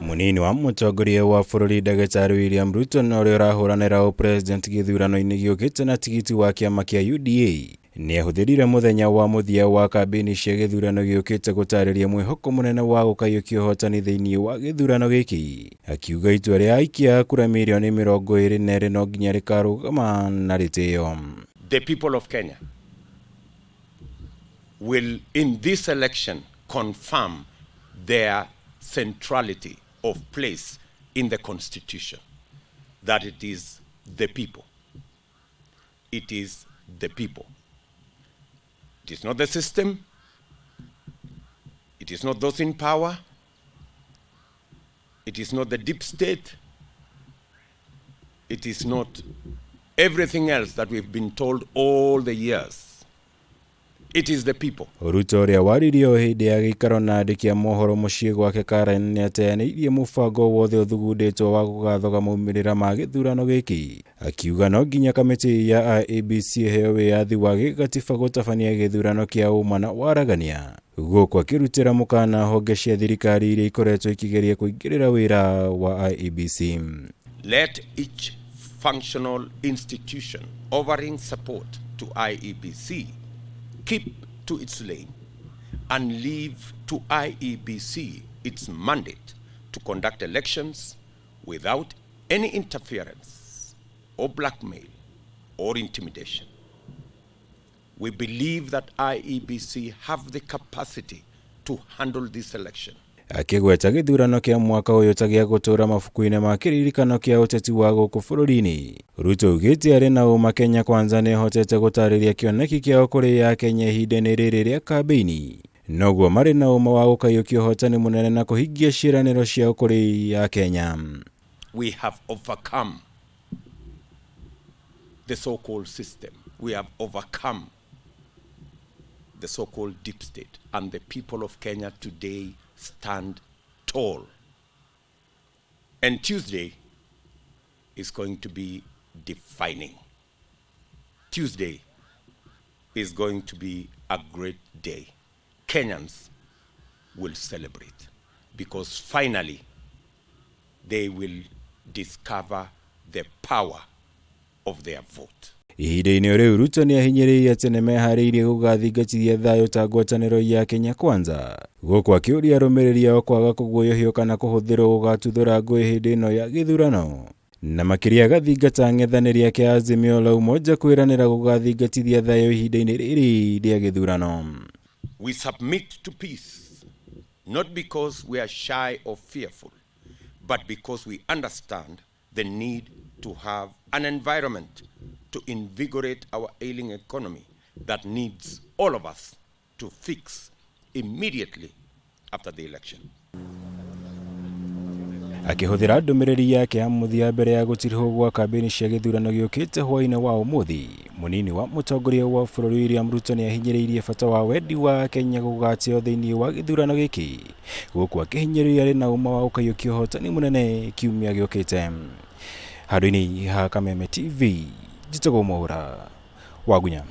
Mũnini wa mũtongoria wa bũrũri ndagĩtarĩ William Ruto na ũrĩa ũrahũranĩra ũpresident gĩthurano-inĩ gĩũkĩte na tigiti wa kĩama kĩa UDA nĩ ahũthĩrire mũthenya wa mũthia wa kambĩini cia gĩthurano gĩũkĩte gũtarĩria mwĩhoko mũnene wa gũkaiyũkia ũhotani thĩinĩ wa gĩthurano gĩkĩ, akiuga itua rĩa aikia a kura mirioni 22 no nginya rĩkarũgama na rĩtĩo. The people of Kenya will in this election confirm their centrality of place in the constitution, that it is the people. It is the people. It is not the system. It is not those in power. It is not the deep state. It is not everything else that we've been told all the years. It is the people. Ruto ũrĩa waririe o hĩndĩ ya gĩikaro na andĩki a mohoro mũciĩ gwake Karen nĩateanĩirie mũbango wothe ũthugundĩtwo wa gũgathoga maumĩrĩra ma gĩthurano gĩkĩ, akiuga no nginya kamĩtĩ ya IEBC ĩheo wĩyathi wa gĩgatiba gũtabania gĩthurano kĩa ũma na waragania, gũkũ akĩrutĩra mũkana honge cia thirikari iria ikoretwo ikĩgeria kũingĩrĩra wĩra wa IEBC. Let each functional institution offering support to IEBC keep to its lane and leave to IEBC its mandate to conduct elections without any interference or blackmail or intimidation. We believe that IEBC have the capacity to handle this election. Akĩgweta gĩthurano kĩa mwaka ũyũ ta gĩa gũtũũra mabuku-inĩ ma kĩririkano kĩa ũteti wa gũkũ bũrũri-inĩ, Ruto augĩte arĩ na ũma Kenya Kwanza nĩĩhotete gũtarĩria kĩoneki kĩao kũrĩ ya Kenya ihinda-inĩ rĩrĩ rĩa kambĩini, noguo marĩ na ũma wa gũkaiyũkia ũhotani mũnene na kũhingia ciĩranĩro ciao kũrĩ ya Kenya. We have overcome the so-called system. We have overcome the so-called deep state, and the people of Kenya today stand tall. And Tuesday is going to be defining. Tuesday is going to be a great day. Kenyans will celebrate because finally they will discover the power of their vote. Ihinda-inĩ rĩu Ruto nĩ ahinyĩrĩirie atĩ nĩ meharĩirie gũgathingatithia thayũ ta ngwatanĩro ya Kenya Kwanza, gũkũ akĩũria arũmĩrĩri ao kwaga kũguoyohio kana kũhũthĩrwo gũgatuthũra ngũĩ hĩndĩ ĩno ya gĩthurano, na makĩria agathingata ang'ethanĩri ake a Azimio la Umoja kwĩranĩra gũgathingatithia thayũ ihinda-inĩ rĩrĩ rĩa gĩthurano. We submit to peace not because we are shy or fearful, but because we understand the need to have an environment to invigorate our ailing economy that needs all of us to fix immediately after the election. Akĩhũthĩra ndũmĩrĩri yake ya mũthia mbere ya gũtirihwo gwa kambĩini cia gĩthurano gĩũkĩte hwaĩ-inĩ wa ũmũthĩ, mũnini wa mũtongoria wa bũrũri William Ruto nĩ ahinyĩrĩirie bata wa wendi wa Kenya gũgatĩo thĩinĩ wa gĩthurano gĩkĩ, gũkũ akĩhinyĩrĩria arĩ na ũma wa gũkaiyũkia ũhotani mũnene kiumia gĩũkĩte. Handũ-inĩ ha Kameme TV, njĩtagwo Mwaũra Wagunya.